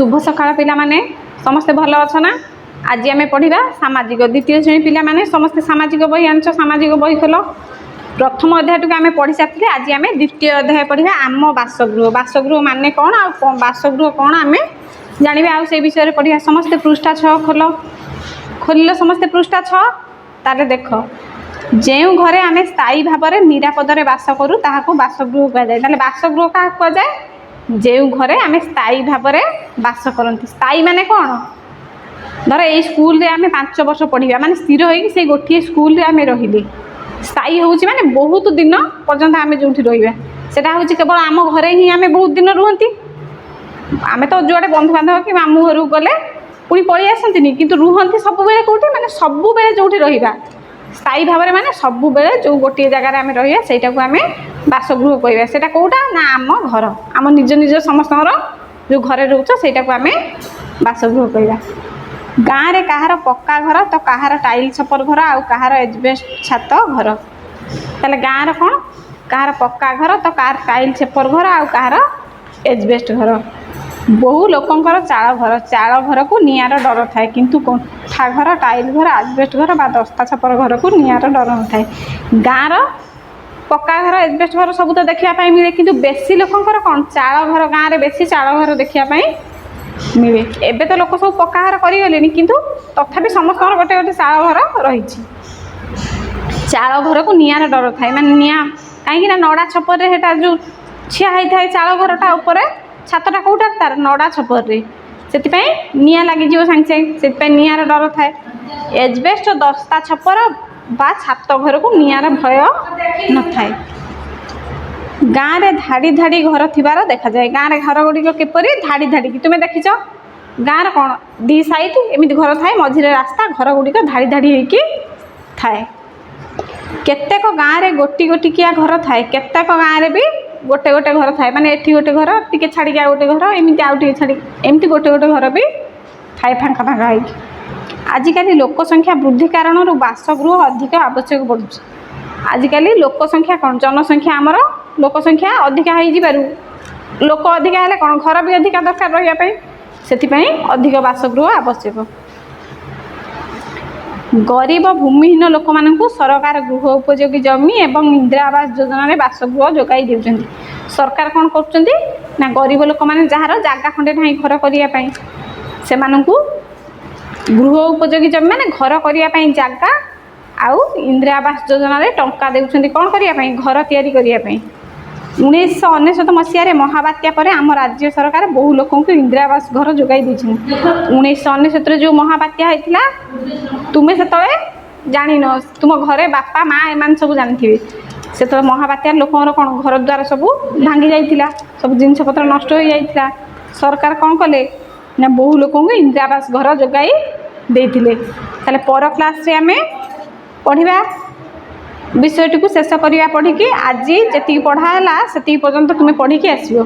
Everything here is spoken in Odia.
ଶୁଭ ସକାଳ ପିଲାମାନେ। ସମସ୍ତେ ଭଲ ଅଛ ନା? ଆଜି ଆମେ ପଢ଼ିବା ସାମାଜିକ। ଦ୍ୱିତୀୟ ଶ୍ରେଣୀ ପିଲାମାନେ ସମସ୍ତେ ସାମାଜିକ ବହି ଆଣିଛ? ସାମାଜିକ ବହି ଖୋଲ। ପ୍ରଥମ ଅଧ୍ୟାୟଟିକୁ ଆମେ ପଢ଼ି ସାରିଥିଲେ। ଆଜି ଆମେ ଦ୍ୱିତୀୟ ଅଧ୍ୟାୟ ପଢ଼ିବା, ଆମ ବାସଗୃହ। ବାସଗୃହ ମାନେ କ'ଣ ଆଉ ବାସଗୃହ କ'ଣ ଆମେ ଜାଣିବା ଆଉ ସେଇ ବିଷୟରେ ପଢ଼ିବା। ସମସ୍ତେ ପୃଷ୍ଠା 6 ଖୋଲ। ଖୋଲିଲ ସମସ୍ତେ ପୃଷ୍ଠା 6? ତାହେଲେ ଦେଖ, ଯେଉଁ ଘରେ ଆମେ ସ୍ଥାୟୀ ଭାବରେ ନିରାପଦରେ ବାସ କରୁ, ତାହାକୁ ବାସଗୃହ କୁହାଯାଏ। ତାହେଲେ ବାସଗୃହ କାହାକୁ କୁହାଯାଏ? ଯେଉଁ ଘରେ ଆମେ ସ୍ଥାୟୀ ଭାବରେ ବାସ କରନ୍ତି। ସ୍ଥାୟୀ ମାନେ କ'ଣ? ଧର, ଏଇ ସ୍କୁଲରେ ଆମେ 5 ବର୍ଷ ପଢ଼ିବା, ମାନେ ସ୍ଥିର ହେଇକି ସେଇ ଗୋଟିଏ ସ୍କୁଲରେ ଆମେ ରହିଲେ। ସ୍ଥାୟୀ ହେଉଛି ମାନେ ବହୁତ ଦିନ ପର୍ଯ୍ୟନ୍ତ ଆମେ ଯେଉଁଠି ରହିବା। ସେଟା ହେଉଛି କେବଳ ଆମ ଘରେ ହିଁ ଆମେ ବହୁତ ଦିନ ରୁହନ୍ତି। ଆମେ ତ ଯୁଆଡ଼େ ବନ୍ଧୁବାନ୍ଧବ କି ମାମୁଁ ଘରକୁ ଗଲେ ପୁଣି ପଳେଇ ଆସନ୍ତିନି, କିନ୍ତୁ ରୁହନ୍ତି ସବୁବେଳେ କେଉଁଠି? ମାନେ ସବୁବେଳେ ଯେଉଁଠି ରହିବା, ସ୍ଥାୟୀ ଭାବରେ ମାନେ ସବୁବେଳେ ଯେଉଁ ଗୋଟିଏ ଜାଗାରେ ଆମେ ରହିବା, ସେଇଟାକୁ ଆମେ ବାସଗୃହ କହିବା। ସେଇଟା କେଉଁଟା ନା ଆମ ଘର। ଆମ ନିଜ ନିଜ ସମସ୍ତଙ୍କର ଯେଉଁ ଘରେ ରହୁଛ, ସେଇଟାକୁ ଆମେ ବାସଗୃହ କହିବା। ଗାଁରେ କାହାର ପକ୍କା ଘର ତ କାହାର ଟାଇଲ୍ ଛପର ଘର, ଆଉ କାହାର ଏଜବେଷ୍ଟ ଛାତ ଘର। ତାହେଲେ ଗାଁର କ'ଣ? କାହାର ପକ୍କା ଘର ତ କାହାର ଟାଇଲ୍ ଛପର ଘର, ଆଉ କାହାର ଏଜବେଷ୍ଟ ଘର। ବହୁ ଲୋକଙ୍କର ଚାଳ ଘର। ଚାଳ ଘରକୁ ନିଆଁର ଡର ଥାଏ, କିନ୍ତୁ କୋଠା ଘର, ଟାଇଲ୍ ଘର, ଆଜବେଷ୍ଟ ଘର ବା ଦସ୍ତା ଛପର ଘରକୁ ନିଆଁର ଡର ନଥାଏ। ଗାଁର ପକ୍କା ଘର, ଏଜବେଷ୍ଟ ଘର ସବୁ ତ ଦେଖିବା ପାଇଁ ମିଳେ, କିନ୍ତୁ ବେଶୀ ଲୋକଙ୍କର କ'ଣ? ଚାଳ ଘର। ଗାଁରେ ବେଶୀ ଚାଳ ଘର ଦେଖିବା ପାଇଁ ମିଳେ। ଏବେ ତ ଲୋକ ସବୁ ପକ୍କା ଘର କରିଗଲେଣି, କିନ୍ତୁ ତଥାପି ସମସ୍ତଙ୍କର ଗୋଟେ ଗୋଟେ ଚାଳ ଘର ରହିଛି। ଚାଳ ଘରକୁ ନିଆଁର ଡର ଥାଏ, ମାନେ ନିଆଁ, କାହିଁକି ନା ନଡ଼ା ଛପରରେ ସେଇଟା ଯେଉଁ ଠିଆ ହେଇଥାଏ ଚାଳ ଘରଟା, ଉପରେ ଛାତଟା କେଉଁଟା ତାର? ନଡ଼ା ଛପରରେ। ସେଥିପାଇଁ ନିଆଁ ଲାଗିଯିବ ସାଙ୍ଗେ ସାଙ୍ଗେ, ସେଥିପାଇଁ ନିଆଁର ଡର ଥାଏ। ଏଜବେଷ୍ଟ, ଦସ୍ତା ଛପର ବା ଛାତ ଘରକୁ ନିଆଁର ଭୟ ନଥାଏ। ଗାଁରେ ଧାଡ଼ି ଧାଡ଼ି ଘର ଥିବାର ଦେଖାଯାଏ। ଗାଁରେ ଘର ଗୁଡ଼ିକ କିପରି ଧାଡ଼ି ଧାଡ଼ିକି ତୁମେ ଦେଖିଛ? ଗାଁର କ'ଣ ଦୁଇ ସାଇଡ୍ ଏମିତି ଘର ଥାଏ, ମଝିରେ ରାସ୍ତା, ଘର ଗୁଡ଼ିକ ଧାଡ଼ି ଧାଡ଼ି ହେଇକି ଥାଏ। କେତେକ ଗାଁରେ ଗୋଟି ଗୋଟିକିଆ ଘର ଥାଏ। କେତେକ ଗାଁରେ ବି ଗୋଟେ ଗୋଟେ ଘର ଥାଏ, ମାନେ ଏଠି ଗୋଟେ ଘର, ଟିକେ ଛାଡ଼ିକି ଆଉ ଗୋଟେ ଘର, ଏମିତି ଆଉ ଟିକେ ଛାଡ଼ିକି ଏମିତି ଗୋଟେ ଗୋଟେ ଘର ବି ଥାଏ ଫାଙ୍କା ଫାଙ୍କା ହେଇକି। ଆଜିକାଲି ଲୋକ ସଂଖ୍ୟା ବୃଦ୍ଧି କାରଣରୁ ବାସଗୃହ ଅଧିକ ଆବଶ୍ୟକ ପଡ଼ୁଛି। ଆଜିକାଲି ଲୋକ ସଂଖ୍ୟା କ'ଣ? ଜନସଂଖ୍ୟା, ଆମର ଲୋକ ସଂଖ୍ୟା ଅଧିକା ହେଇଯିବାରୁ, ଲୋକ ଅଧିକା ହେଲେ କ'ଣ ଘର ବି ଅଧିକା ଦରକାର ରହିବା ପାଇଁ। ସେଥିପାଇଁ ଅଧିକ ବାସଗୃହ ଆବଶ୍ୟକ। ଗରିବ ଭୂମିହୀନ ଲୋକମାନଙ୍କୁ ସରକାର ଗୃହ ଉପଯୋଗୀ ଜମି ଏବଂ ଇନ୍ଦିରା ଆବାସ ଯୋଜନାରେ ବାସଗୃହ ଯୋଗାଇ ଦେଉଛନ୍ତି। ସରକାର କ'ଣ କରୁଛନ୍ତି ନା ଗରିବ ଲୋକମାନେ, ଯାହାର ଜାଗା ଖଣ୍ଡେ ନାହିଁ ଘର କରିବା ପାଇଁ, ସେମାନଙ୍କୁ ଗୃହ ଉପଯୋଗୀ ଜମି ମାନେ ଘର କରିବା ପାଇଁ ଜାଗା, ଆଉ ଇନ୍ଦିରା ଆବାସ ଯୋଜନାରେ ଟଙ୍କା ଦେଉଛନ୍ତି। କ'ଣ କରିବା ପାଇଁ? ଘର ତିଆରି କରିବା ପାଇଁ। 1999 ମସିହାରେ ମହାବାତ୍ୟା ପରେ ଆମ ରାଜ୍ୟ ସରକାର ବହୁ ଲୋକଙ୍କୁ ଇନ୍ଦିରା ଆବାସ ଘର ଯୋଗାଇ ଦେଇଛନ୍ତି। 1999ରେ ଯେଉଁ ମହାବାତ୍ୟା ହେଇଥିଲା, ତୁମେ ସେତେବେଳେ ଜାଣିନ, ତୁମ ଘରେ ବାପା ମା ଏମାନେ ସବୁ ଜାଣିଥିବେ। ସେତେବେଳେ ମହାବାତ୍ୟାରେ ଲୋକଙ୍କର କ'ଣ ଘର ଦ୍ୱାର ସବୁ ଭାଙ୍ଗି ଯାଇଥିଲା, ସବୁ ଜିନିଷପତ୍ର ନଷ୍ଟ ହୋଇଯାଇଥିଲା। ସରକାର କ'ଣ କଲେ ନା ବହୁ ଲୋକଙ୍କୁ ଇନ୍ଦିରା ଆବାସ ଘର ଯୋଗାଇ ଦେଇଥିଲେ। ତାହେଲେ ପର କ୍ଲାସ୍ରେ ଆମେ ପଢ଼ିବା, ବିଷୟଟିକୁ ଶେଷ କରିବା ପଢ଼ିକି। ଆଜି ଯେତିକି ପଢ଼ା ହେଲା, ସେତିକି ପର୍ଯ୍ୟନ୍ତ ତୁମେ ପଢ଼ିକି ଆସିବ।